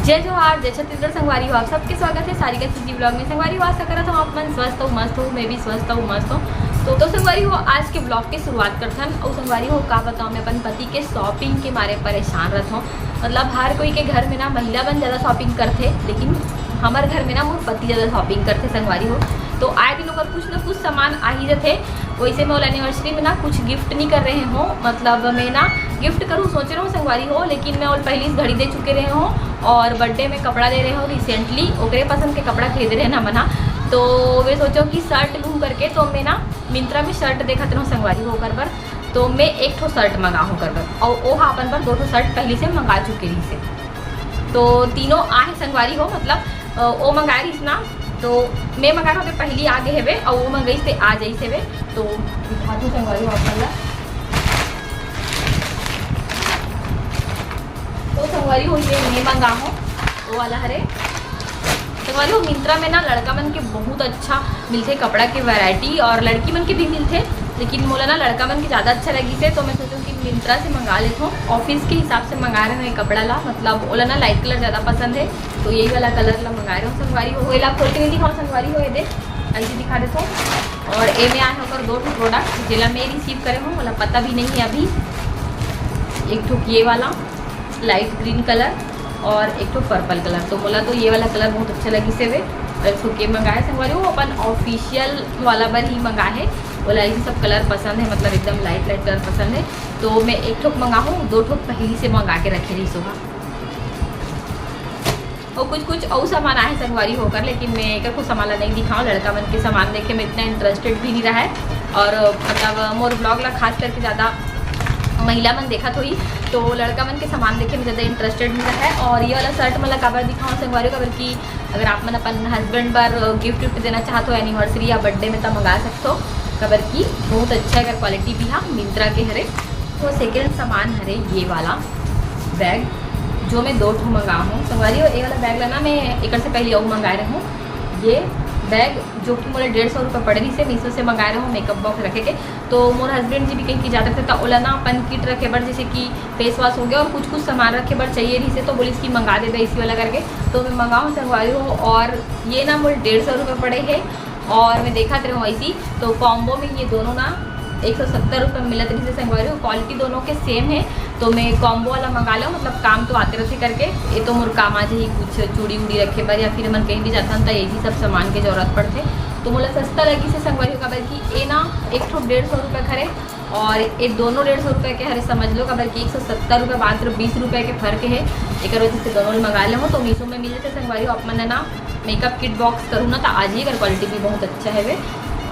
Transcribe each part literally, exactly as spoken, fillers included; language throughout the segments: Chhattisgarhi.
जय जोहार, जय छत्तीसगढ़। संगवारी हो, आप सबके स्वागत है सारिका सीजी ब्लॉग में। संगवारी हो, आशा करत हूँ आप मन स्वस्थ हो, मस्त हो। मैं भी स्वस्थ हूँ, मस्त हूँ। तो, तो संगवारी हो, आज के ब्लॉग के शुरुआत करथन। और संगवारी हो, का बताऊँ, मैं अपन पति के शॉपिंग के मारे परेशान रहत हूँ। मतलब हर कोई के घर में ना महिला मन ज़्यादा शॉपिंग करथे, लेकिन हमर घर में ना मोर पति ज़्यादा शॉपिंग करथे संगवारी हो। तो आए दिन ओकर कुछ ना कुछ सामान आ ही जाथे। वैसे मैं ओला एनिवर्सरी में ना कुछ गिफ्ट नहीं कर रहे हो, मतलब मैं ना गिफ्ट करूँ सोच रहे हो संगवारी हो, लेकिन मैं ओला पहली से घड़ी दे चुके रहे हो और बर्थडे में कपड़ा दे रहे हो रिसेंटली, ओकरे पसंद के कपड़ा खरीदे रहे ना मना। तो मैं सोचो कि शर्ट लूँ करके, तो मैं ना मिंत्रा में शर्ट देखत रहूँ संगवारी हो ओकर बर। तो मैं एक ठो शर्ट मंगा हूँ ओकर बर, और ओहा अपन बर दो ठो शर्ट पहली से मंगा चुके रही से। तो तीनों आहे संगवारी हो, मतलब अ, ओ मंगाए रहिस ना, तो मैं मंगाए रहों, पहली आ गे हेवे, और वो मंगाइस ते आ जाइस हेवे। तो दिखाथों संगवारी हो आप मन ला। तो संगवारी हो, ये मैं मंगा हूँ, वो वाला हरे। संगवारी हो, मिंत्रा में ना लड़का मन के बहुत अच्छा मिलथे कपड़ा के वैरायटी, और लड़की मन के भी मिलथे, लेकिन मोला ना लड़का मन के ज़्यादा अच्छा लगिस हे, तो मैं सोचूँ कि मिंत्रा से मंगा लेथों। ऑफिस के हिसाब से मंगा रहे हैं कपड़ा ला, मतलब ओला ना लाइट कलर ज़्यादा पसंद है, तो यही वाला कलर ला मंगाए रहों संगवारी हो। एला खोल के नहीं दिखाओ संगवारी हो, ये दे, ऐसे दिखा देथों। और ए में आए होकर दो ठो प्रोडक्ट, जेला मैं रिसीव करे हूँ, ओला पता भी नहीं है अभी। एक ठो ये वाला लाइट ग्रीन कलर और एक ठो पर्पल कलर। तो मोला तो ये वाला कलर बहुत अच्छा लगिस हेवे, और एक ठो के मंगाए संगवारी हो, अपन ऑफिशियल वाला बर ही मंगा है। ओला ऐसे सब कलर पसंद है, मतलब एकदम लाइट लाइट कलर पसंद है। तो मैं एक ठो मंगा हूँ, दो ठो पहली से मंगा के रखे रही सोहा। और कुछ कुछ और सामान आए संगवारी हो ओकर, लेकिन मैं एकर कुछ सामान ला नहीं दिखाऊँ। लड़का मन के सामान देखे में इतना इंटरेस्टेड भी नहीं रहा है, और मतलब मोर ब्लॉग ला खास करके ज़्यादा महिला मन देखत होही, तो लड़का मन के सामान देखे में ज़्यादा इंटरेस्टेड नहीं रहा है। और ये वाला शर्ट मतलब काबर दिखाऊँ संगवारी हो, काबर कि अगर आप मन अपन हस्बैंड बर गिफ्ट विफ्ट देना चाहत हो एनिवर्सरी या बर्थडे में, तब मंगा सकते हो, काबर कि बहुत अच्छा है, अगर क्वालिटी भी हाँ मिंत्रा के हरे। तो सेकेंड सामान हरे ये वाला बैग, जो मैं दो ठो मंगा हूँ संगवारी हो। ये वाला बैग ला ना मैं एकर से पहले और मंगाए रहूँ। ये बैग जो कि मोला डेढ़ सौ रुपये पड़े रहिस हे, मीशो से मंगाए रहूँ मेकअप बॉक्स रखे के। तो मोर हस्बैंड जी भी कहीं की जाते थे, तो ओला ना अपन किट रखे बर, जैसे कि फेस वॉश हो गया और कुछ कुछ सामान रखे बर चाहिए रहिस हे, तो बोलिस कि मंगा देबे इसी वाला करके। तो मैं मंगाऊँ संगवारी हो, और ये ना मोला डेढ़ सौ रुपये पड़े है। और मैं देखत रहूँ ऐसी, तो कॉम्बो में ये दोनों ना एक सौ सत्तर रुपये में मिलत रहिस हे संगवारी हो। क्वालिटी दोनों के सेम है, तो मैं कॉम्बो वाला मंगा लूँ, मतलब काम तो आते रहते करके। ये तो मोर काम आ जाही कुछ चूड़ी उड़ी रखे बर, या फिर हमन कहीं भी जाथन तो यही सब सामान के जरूरत पड़थे, तो मोला सस्ता लगिस हे संगवारी हो, काबर कि ये ना एक ठो डेढ़ सौ रुपये के हरे और ये दोनों डेढ़ सौ रुपये के हरे, समझ लो, काबर कि एक सौ सत्तर रुपये मात्र बीस रुपये के फर्क है। एकर वजह से दोनों मंगा ले हो, तो मीशो में मिल जाथे संगवारी हो। आप मन ना मेकअप किट बॉक्स करूँ ना, तो आज ही एकर क्वालिटी भी बहुत अच्छा है वे,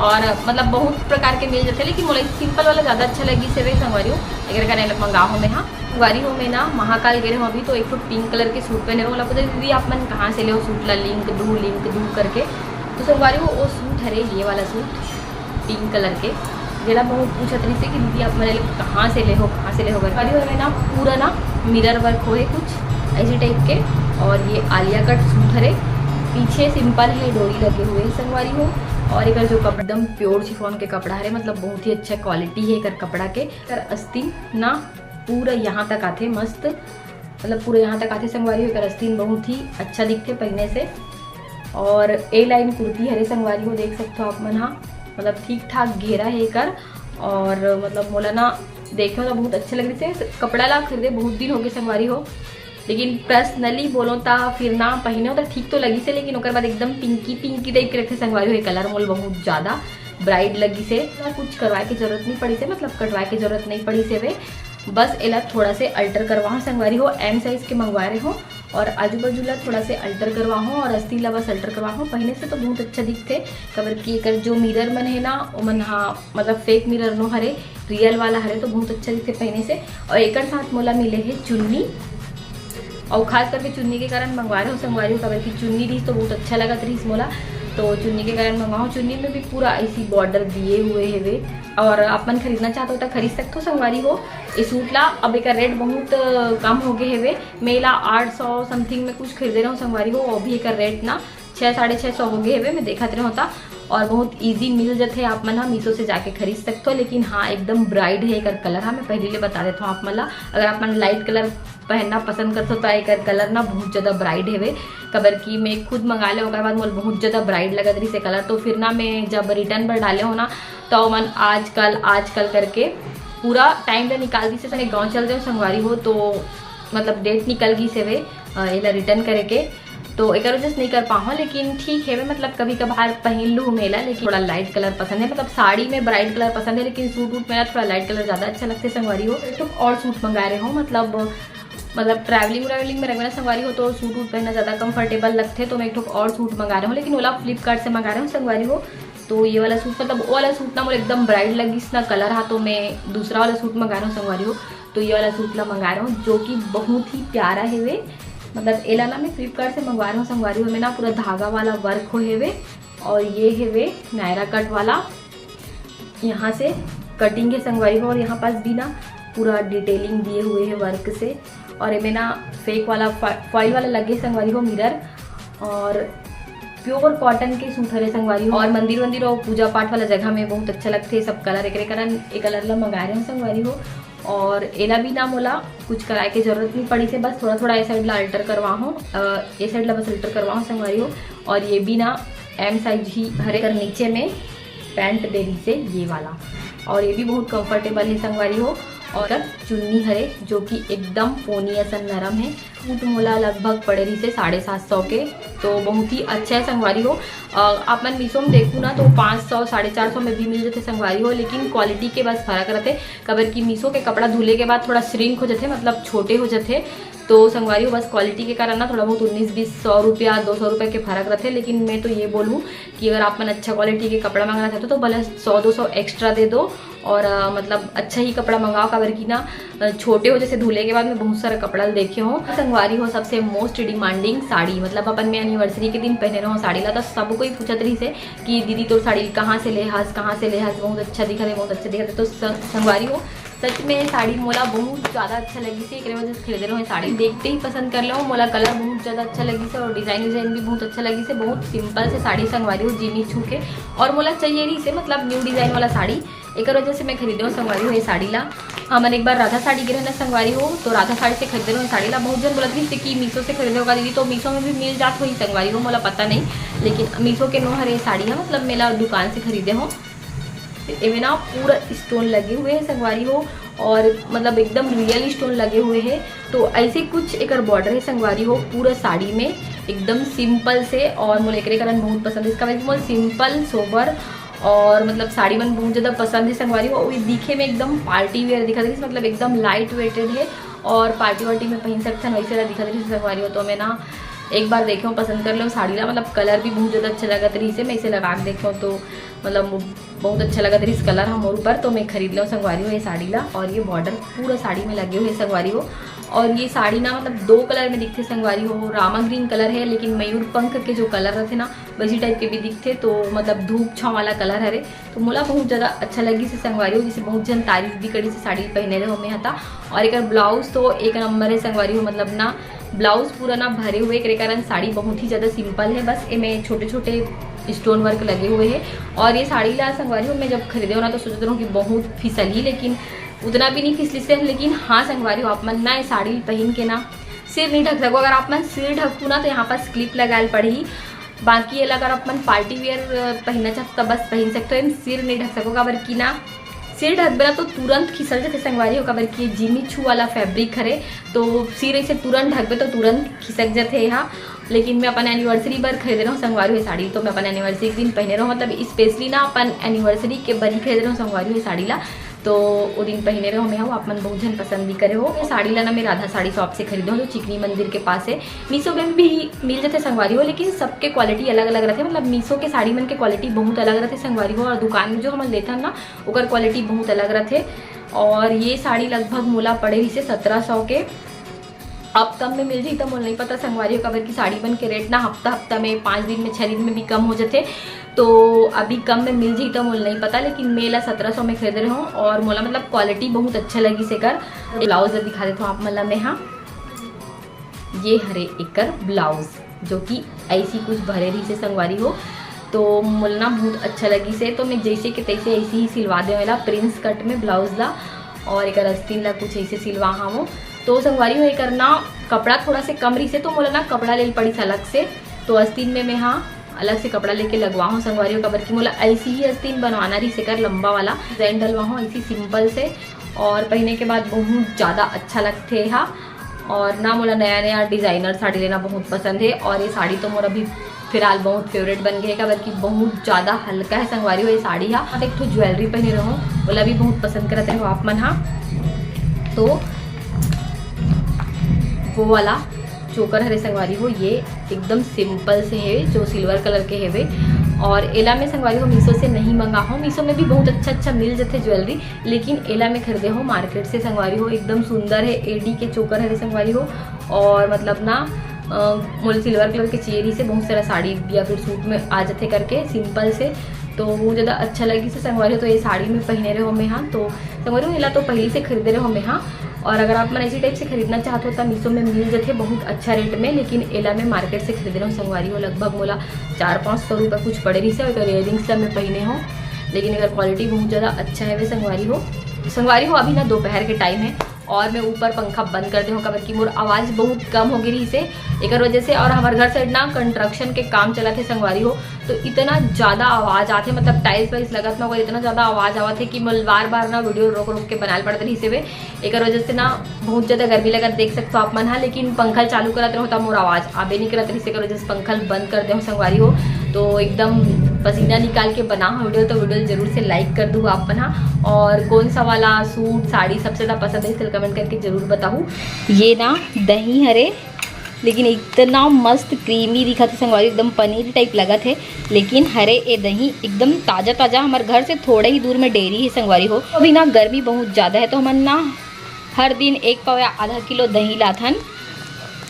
और मतलब बहुत प्रकार के मिल जाथे, लेकिन मोला सिंपल वाला ज़्यादा अच्छा लगिस हे वे संगवारी हो, एकर कारण एला मंगा हो मैं। हाँ संगवारी हो, मैं ना महाकाल गे रहे हूँ अभी, तो एक ठो पिंक कलर के सूट पहने रहूँ। ओला पूछे, "दीदी आप मन कहाँ से ले हो सूट ला, लिंक दू, लिंक दू" करके। तो संगवारी हो, वो सूट हरे ये वाला सूट पिंक कलर के, जेला बहुत पूछत रहिस हे कि दीदी आप मन एला कहाँ से ले हो, कहाँ से ले हो करके। संगवारी हो, एमे ना पूरा ना मिरर वर्क होए कुछ ऐसे टाइप के, और ये आलिया कट सूट हरे, पीछे सिंपल है, डोरी लगे हुए है संगवारी हो। और एकर जो कप-, एकदम प्योर शिफॉन के कपड़ा हरे, मतलब बहुत ही अच्छा क्वालिटी है एकर कपड़ा के। एकर अस्तीन ना पूरा यहाँ तक आथे, मस्त, मतलब पूरा यहाँ तक आथे संगवारी हो। एकर अस्तीन बहुत ही अच्छा दिखथे पहने से। और ए लाइन कुर्ती हरे संगवारी हो, देख सकथो आप मन हा, मतलब ठीक ठाक घेरा है एकर। और मतलब मोला ना देखे तो बहुत अच्छा लग रही है। कपड़ा ला खरीदे बहुत दिन हो गए संगवारी हो, लेकिन पर्सनली बोलो ता फिर ना पहने हो तो ठीक तो लगी से, लेकिन ओकर बाद एकदम पिंकी पिंकी टाइप के रखे संगवारी हो। ये कलर मोल बहुत ज़्यादा ब्राइट लगी से, ना कुछ करवाए के जरूरत नहीं पड़ी से, मतलब कटवाए के जरूरत नहीं पड़ी से वे। बस एला थोड़ा से अल्टर करवाहूँ संगवारी हो, एम साइज के मंगवा रहे हो। और आजू बाजू ला थोड़ा से अल्टर करवाहूँ और अस्तीन ला बस अल्टर करवाहूँ। पहने से तो बहुत अच्छा दिखथे, काबर कि एकर जो मिरर मन है ना, ओमन हा मतलब फेक मिरर नो हरे, रियल वाला हरे, तो बहुत अच्छा दिखथे पहने से। और एकर साथ मोला मिले है चुन्नी, और खास करके चुन्नी के कारण मंगवा रहे हो संगवारी हो, काबर कि चुन्नी रहिस तो बहुत अच्छा लगत रहिस मोला, तो चुन्नी के कारण मंगवाहूँ। चुन्नी में भी पूरा ऐसी बॉर्डर दिए हुए हेवे, और आप मन खरीदना चाहते हो तो खरीद सकते हो संगवारी हो। ये सूट ला अब एकर रेट बहुत अ, कम हो गए हेवे, मैं एला आठ सौ समथिंग में कुछ खरीदे रहूँ संगवारी हो, अभी एकर रेट ना छः, साढ़े छः सौ हो गए हवे, मैं देखत रहे होता। और बहुत ईजी मिल जथे, आप मन ह मीशो से जाके खरीद सकथो। लेकिन हाँ, एकदम ब्राइट है एकर कलर। हाँ, मैं पहले ले बता देता हूँ आप मन ला, अगर आप मन लाइट कलर पहनना पसंद करथो तो एकर कलर ना बहुत ज़्यादा ब्राइट हवे। काबर कि मैं खुद मंगा ले, ओकर बाद मोला बहुत ज़्यादा ब्राइट लगत रहिस कलर। तो फिर ना मैं जब रिटर्न बर डाले हो ना, तो मन आजकल आजकल करके पूरा टाइम ला निकाल दिस। मैं गाँव चल देव संगवारी हो, तो मतलब डेट निकल गई से वे, अ, एला रिटर्न करे के, तो एकर वजह से नहीं कर पाऊँ। लेकिन ठीक है, मैं मतलब कभी कभार पहन लूँ मेला, लेकिन थोड़ा लाइट कलर पसंद है। मतलब साड़ी में ब्राइट कलर पसंद है, लेकिन सूट वूट में ना थोड़ा लाइट कलर ज़्यादा अच्छा लगता है संगवारी हो। तो और सूट मंगा रहे हो, मतलब मतलब ट्रैवलिंग व्रैवलिंग में रखना संगवारी हो, तो सूट वूट पहनना ज़्यादा कंफर्टेबल लगते। तो मैं एक ठो और सूट मंगा रहे हूँ, लेकिन ओला फ्लिपकार्ट से मंगा रहे हूँ संगवारी हो। तो ये वाला सूट, मतलब वो वाला सूट ना मोला एकदम ब्राइट लगिस ना कलर हा, तो मैं दूसरा वाला सूट मंगा रहे हूँ संगवारी हो। तो ये वाला सूट ला मंगा रहे हूँ, जो कि बहुत ही प्यारा है वे। मतलब एला ना मैं फ्लिपकार्ट से मंगवा रहे हूँ संगवारी हो। मैं ना पूरा धागा वाला वर्क हो हेवे, और ये हेवे नायरा कट वाला, यहाँ से कटिंग है संगवारी हो, और यहाँ पास भी ना पूरा डिटेलिंग दिए हुए है वर्क से। और एमे ना फेक वाला फॉ-, फॉइल वाला लगे संगवारी हो, मिरर, और प्योर कॉटन के सूट हरे संगवारी हो। और मंदिर वंदिर और पूजा पाठ वाला जगह में बहुत अच्छा लगथे सब कलर, एकरे कारण ए कलर ला मंगा रहे हो संगवारी हो। और एला भी ना मोला कुछ कराए के जरूरत नहीं पड़ी से, बस थोड़ा थोड़ा ए साइड ला अल्टर करवा हो, अ, ए साइड ला बस अल्टर करवा हो संगवारी हो। और ये भी ना एम साइज ही हरे कर नीचे में पैंट दे रही से ये वाला, और ये भी बहुत कंफर्टेबल है संगवारी हो। और चुन्नी हरे जो कि एकदम पोनी असन नरम है। सूट मोला लगभग पड़े रही से साढ़े सात सौ के, तो बहुत ही अच्छा है संगवारी हो। अ, आप मन मीशो में देखू ना तो पाँच सौ, साढ़े चार सौ में भी मिल जाते संगवारी हो, लेकिन क्वालिटी के बस फर्क रहते। काबर कि मीशो के कपड़ा धुले के बाद थोड़ा श्रिंक हो जाते, मतलब छोटे हो जाते। तो संगवारी हो, बस क्वालिटी के कारण ना थोड़ा बहुत उन्नीस बीस सौ रुपया, दो सौ रुपया के फर्क रहते। लेकिन मैं तो ये बोलूँ कि अगर आप मन अच्छा क्वालिटी के कपड़ा मंगाना चाहते हो तो भले सौ दो सौ एक्स्ट्रा दे दो, और अ, मतलब अच्छा ही कपड़ा मंगाओ, काबर कि ना अ, छोटे हो जैसे धुले के बाद मैं बहुत सारा कपड़ा देखे हो। संगवारी हो, सबसे मोस्ट डिमांडिंग साड़ी, मतलब अपन मैं एनिवर्सरी के दिन पहने रहो साड़ी ला, तो सब कोई पूछत रही से कि दीदी तोर साड़ी कहाँ से ले हस, कहाँ से ले हस, बहुत अच्छा दिखत है, बहुत अच्छा दिखत है। तो स-, संगवारी हो, सच में साड़ी मोला बहुत ज़्यादा अच्छा लगी से, एकरे वजह से खरीदे रहो साड़ी। देखते ही पसंद कर लो, मोला कलर बहुत ज़्यादा अच्छा लगी से और डिज़ाइन विजाइन भी बहुत अच्छा लगी से। बहुत सिंपल से साड़ी संगवारी हो, जिमी छू के, और मोला चाहिए रही से मतलब न्यू डिज़ाइन वाला साड़ी, एकर वजह से मैं खरीदे हूँ संगवारी हो ये साड़ी ला। हमन एक बार राधा साड़ी गे रहना संगवारी हो, तो राधा साड़ी से खरीदे रहो साड़ी ला। बहुत जन बोलत रहिस कि मीशो से खरीदे होगा दीदी, तो मीशो में भी मिल जात होही संगवारी हो, मोला पता नहीं, लेकिन मीशो के नो हरे साड़ी है, मतलब मेला दुकान से खरीदे हो। एमे ना पूरा स्टोन लगे हुए हैं संगवारी हो, और मतलब एकदम रियल स्टोन लगे हुए हैं। तो ऐसे कुछ एकर बॉर्डर है संगवारी हो पूरा साड़ी में, एकदम सिंपल से। और मोला एकरे कारण बहुत पसंद है, इसका वजह से मोला सिंपल सोबर और मतलब साड़ी मन बहुत ज़्यादा पसंद है संगवारी हो। और ये दिखे में एकदम पार्टी वेयर दिखत रहिस, मतलब एकदम लाइट वेटेड है और पार्टी वार्टी में पहन सकथन वैसे ला दिखत रहिस संगवारी हो। तो मैं ना एक बार देखे हूँ, पसंद कर लो साड़ी ला, मतलब कलर भी बहुत ज़्यादा अच्छा लगत रहिस है। मैं इसे लगा के देखे हूँ तो मतलब बहुत अच्छा लगत रहिस कलर हमर ऊपर, तो मैं खरीद लो संगवारी हो ये साड़ी ला। और ये बॉर्डर पूरा साड़ी में लगे हुए संगवारी हो। और ये साड़ी ना मतलब दो कलर में दिखते संगवारी हो, रामा ग्रीन कलर है, लेकिन मयूर पंख के जो कलर रहते ना वैसी टाइप के भी दिखते, तो मतलब धूप छाँव वाला कलर हरे। तो मोला बहुत ज़्यादा अच्छा लगी से संगवारी हो, जिसे बहुत जन तारीफ भी करी से साड़ी पहने रहे हो मैं हता। और एकर ब्लाउज तो एक नंबर है संगवारी हो, मतलब ना ब्लाउज पूरा ना भरे हुए, एकरे कारण साड़ी बहुत ही ज़्यादा सिंपल है, बस एमे छोटे छोटे स्टोन वर्क लगे हुए हैं। और ये साड़ी ला संगवारी हो मैं जब खरीदे हो ना तो सोचत रहूँ कि बहुत फिसलही, लेकिन उतना भी नहीं फिसली से। लेकिन हाँ संगवारी हो, आप मन ना ये साड़ी पहन के ना सिर नहीं ढक सको। अगर आप मन सिर ढकू ना तो यहाँ पास क्लिप लगाए पड़ही। बाकी ये अगर आप मन पार्टी वेयर पहनना चाहते तो बस पहन सकते हो, एम सिर नहीं ढक सको, काबर कि ना सिर ढकबे ना तो तुरंत खिसल जाते संगवारी हो, काबर कि जिमी छू वाला फैब्रिक हरे, तो सिर ऐसे तुरंत ढकबे तो तुरंत खिसक जाते यहाँ। लेकिन मैं अपन एनिवर्सरी बर खरीदे रहूँ संगवारी हो साड़ी, तो मैं अपन एनिवर्सरी के दिन पहने रहूँ, मतलब स्पेशली ना अपन एनिवर्सरी के बर ही खरीदे रहूँ संगवारी हो साड़ी ला। तो वो दिन पहने रहो मैं हूँ, आप मन बहुत जन पसंद भी करे हो। ये साड़ी ला ना मैं राधा साड़ी शॉप से खरीदे हूँ, जो चिकनी मंदिर के पास है। मीशो में भी मिल जाते संगवारी हो, लेकिन सबके क्वालिटी अलग अलग रहते, मतलब मीशो के साड़ी मन के क्वालिटी बहुत अलग रहते संगवारी हो, और दुकान में जो हमन लेथन ना ओकर क्वालिटी बहुत अलग रहते। और ये साड़ी लगभग मोला पड़े रहिसे सत्रह सौ के। अब कम में मिल जाही तो मोला नहीं पता संगवारी हो, काबर कि साड़ी मन के रेट ना हफ्ता हफ्ता में, पाँच दिन में, छः दिन में भी कम हो जाते। तो अभी कम में मिल जाही तो मोला नहीं पता, लेकिन मैं ला सत्रह सौ में खरीदे रहूँ और मोला मतलब क्वालिटी बहुत अच्छा लगी से कर। ब्लाउज दिखा देता हूँ आप मन ला मैं, हाँ, ये हरे एकर ब्लाउज। जो कि ऐसी कुछ भरे रहिसे संगवारी हो। तो मोला ना बहुत अच्छा लगिसे, तो मैं जैसे के तैसे ऐसे ही सिलवा दे एला प्रिंस कट में ब्लाउज ला, और एकर अस्तीन ला कुछ ऐसे सिलवा हावो। तो संगवारी हो, एकर ना कपड़ा थोड़ा से कम रहिसे, तो मोला ना कपड़ा लेल पड़िस अलग से। तो अस्तीन में मैं हा अलग से कपड़ा लेके लगवा हूँ संगवारी हो, काबर कि मोला ऐसी ही अस्तीन बनवाना रहिसे एकर लंबा वाला। डिजाइन डलवा हूँ ऐसी सिंपल से, और पहने के बाद बहुत ज़्यादा अच्छा लगथे हा। और ना मोला नया नया डिजाइनर साड़ी लेना बहुत पसंद है, और ये साड़ी तो मोर अभी फिलहाल बहुत फेवरेट बन गए हे, काबर कि बहुत ज़्यादा हल्का है संगवारी हो ये साड़ी हा। और एक ठो ज्वेलरी पहने रहो, ओला भी बहुत पसंद करत रहो आप मन हा। तो वो वाला चोकर हरे संगवारी हो, ये एकदम सिंपल से है, जो सिल्वर कलर के हेवे। और एला मैं संगवारी हो मीशो से नहीं मंगा हूँ, मीशो में भी बहुत अच्छा अच्छा मिल जाते ज्वेलरी, लेकिन एला मैं खरीदे हो मार्केट से संगवारी हो। एकदम सुंदर है, एडी के चोकर हरे संगवारी हो। और मतलब ना अ, मोला सिल्वर कलर के चाहिए रहिसे, बहुत सारा साड़ी या फिर सूट में आ जाते करके सिंपल से, तो बहुत ज़्यादा अच्छा लगिसे संगवारी हो। तो ये साड़ी में पहने रहो मैं हा, तो संगवारी हो एला तो पहले से खरीदे रहो मैं हा। और अगर आप मन ऐसी टाइप से खरीदना चाहते हो तो मीशो में मिल जाते बहुत अच्छा रेट में, लेकिन एला मैं मार्केट से खरीदे रहो संगवारी हो। लगभग मोला चार पाँच सौ रुपये कुछ पड़े रहिसे, और इयरिंग्स ला मैं पहने हो, लेकिन एकर क्वालिटी बहुत ज़्यादा अच्छा है वे संगवारी हो। संगवारी हो अभी ना दोपहर के टाइम है, और मैं ऊपर पंखा बंद कर दे हूँ, काबर कि मोर आवाज़ बहुत कम हो गई रहिसे एकर वजह से। और हमारे घर साइड ना कंस्ट्रक्शन के काम चलत हे संगवारी हो, तो इतना ज़्यादा आवाज़ आथे, मतलब टाइल्स वाइल्स लगत ना, ओकर इतना ज़्यादा आवाज़ आवत है कि मोला बार बार ना वीडियो रोक रोक के बनाए पड़त रहिसे वे। एकर वजह से ना बहुत ज़्यादा गर्मी लगत, देख सकते हो आप मन हा, लेकिन पंखा चालू करत रहो तो मोर आवाज़ आबे नहीं करत रहिसे, एकर वजह से पंखा बंद कर दे हूँ संगवारी हो। तो एकदम पसीना निकाल के बना हूँ वीडियो, तो वीडियो जरूर से लाइक कर दू आप मन हा। और कौन सा वाला सूट साड़ी सबसे ज़्यादा पसंद है, कमेंट करके जरूर बताऊ। ये ना दही हरे, लेकिन इतना मस्त क्रीमी दिखत हे संगवारी, एकदम पनीर टाइप लगत है। लेकिन हरे ए दही एकदम ताज़ा ताज़ा, हमारे घर से थोड़ा ही दूर में डेयरी है संगवारी हो। अभी ना गर्मी बहुत ज़्यादा है, तो हमन ना हर दिन एक पाव या आधा किलो दही लाथन,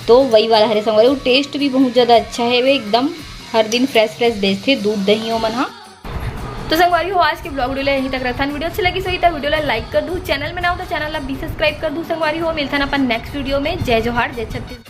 तो वही वाला हरे संगवारी हो। टेस्ट भी बहुत ज़्यादा अच्छा है वे, एकदम हर दिन फ्रेश फ्रेश बेचथे दूध दही ओमन हा। तो संगवारी हो, आज के ब्लॉग वीडियो ला यहीं तक रखथन। वीडियो अच्छी लगी सही तो वीडियो ला लाइक कर दू, चैनल में ना हो तो चैनल ला भी सब्सक्राइब कर दू संगवारी हो। मिलथन अपन नेक्स्ट वीडियो में। जय जोहार, जय छत्तीसगढ़।